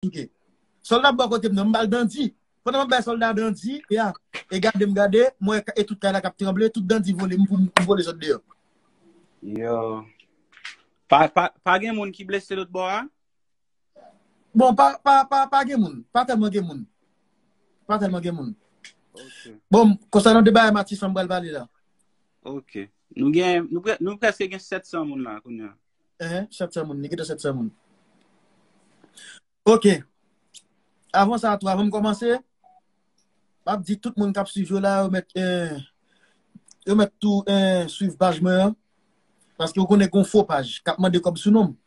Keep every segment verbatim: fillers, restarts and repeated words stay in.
souke. Sòlda bò kote m nan, m ba l dandi. Pandan m ap bay sòlda dandi, e a, e gade m gade, m wè e tout kay la k ap tranble, tout dandi vole, m pou m vole sot deyò. Yo. Pa, pa, pa gen moun ki blese lòt bò a? Bon, pa, pa, pa, pa gen moun. Pa tèlman gen moun. Pa tèlman gen moun. Ok. Bon, konsènan de bagay Matisan m pral pale la. Ok. Nou gen, nou, pre, nou prèske gen sèt san moun la kounye a. Ehe, sèt san moun. Li gentan sèt san moun. Ok. Avan sa, tou, avan m kòmanse, m ap di tout moun k ap swiv yo la, yo mèt, eh, yo mèt tou eh, swiv paj mwen an. Paske ou konnen gen yon fo paj k ap mande kòb sou non m.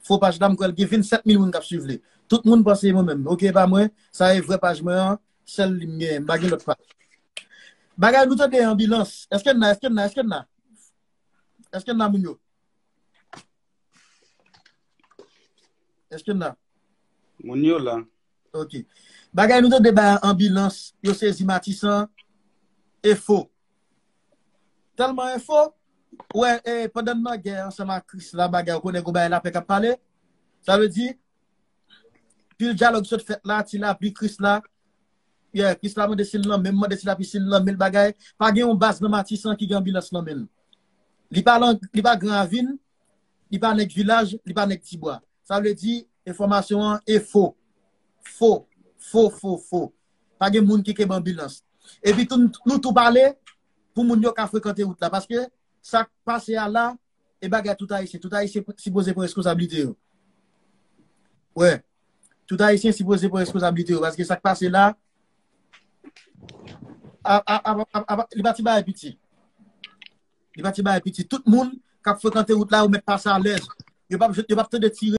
Fo paj la, m kwè l gen vennsèt mil moun k ap swiv li. Tout moun panse e mwen menm. Ok, e pa mwen. Sa e vrè paj mwen an. Sèl li m gen. M pa gen lòt paj. Bagay nou tande anbilans. Èske n la? Èske n la? Èske n la? Èske n la, moun yo? Èske n la? Moun yo la. Ok. Bagay nou tande ba anbilans, yo sezi Matisan, e fo. Tèlman e fo, wè, e, pandan n nan gè ansanm ak Krisla, bagay, ou konnen gon bagay lapè k ap pale. Sa vle di, pil dyalòg sot fèt la, ti lapli Krisla. Yeah, Krisla mande si l nan men m, mande ti lapli si l nan men l, bagay. Pa gen yon baz nan Matisan ki gen anbilans nan men l. Li pa lan, li pa Gran Ravin, li pa nèg vilaj, li pa nèg Tibwa. Sa vle di, enfòmasyon an e fo. Fo. Fo, fo, fo. Pa gen moun ki kenbe anbilans. Epi tou, nou tou pale pou moun yo ka frekante wout la. Paske sa k pase a la, e bagay tout Ayisyen. Tout Ayisyen sipoze pran responsablite yo. Wè. Tout Ayisyen sipoze pran responsablite yo. Paske sa k pase la, a, a, a, a, a, li pa ti bagay piti. Li pa ti bagay piti. Tout moun k ap frekante wout la, yo mèt pase alèz. Yo p ap, yo p ap tande tire.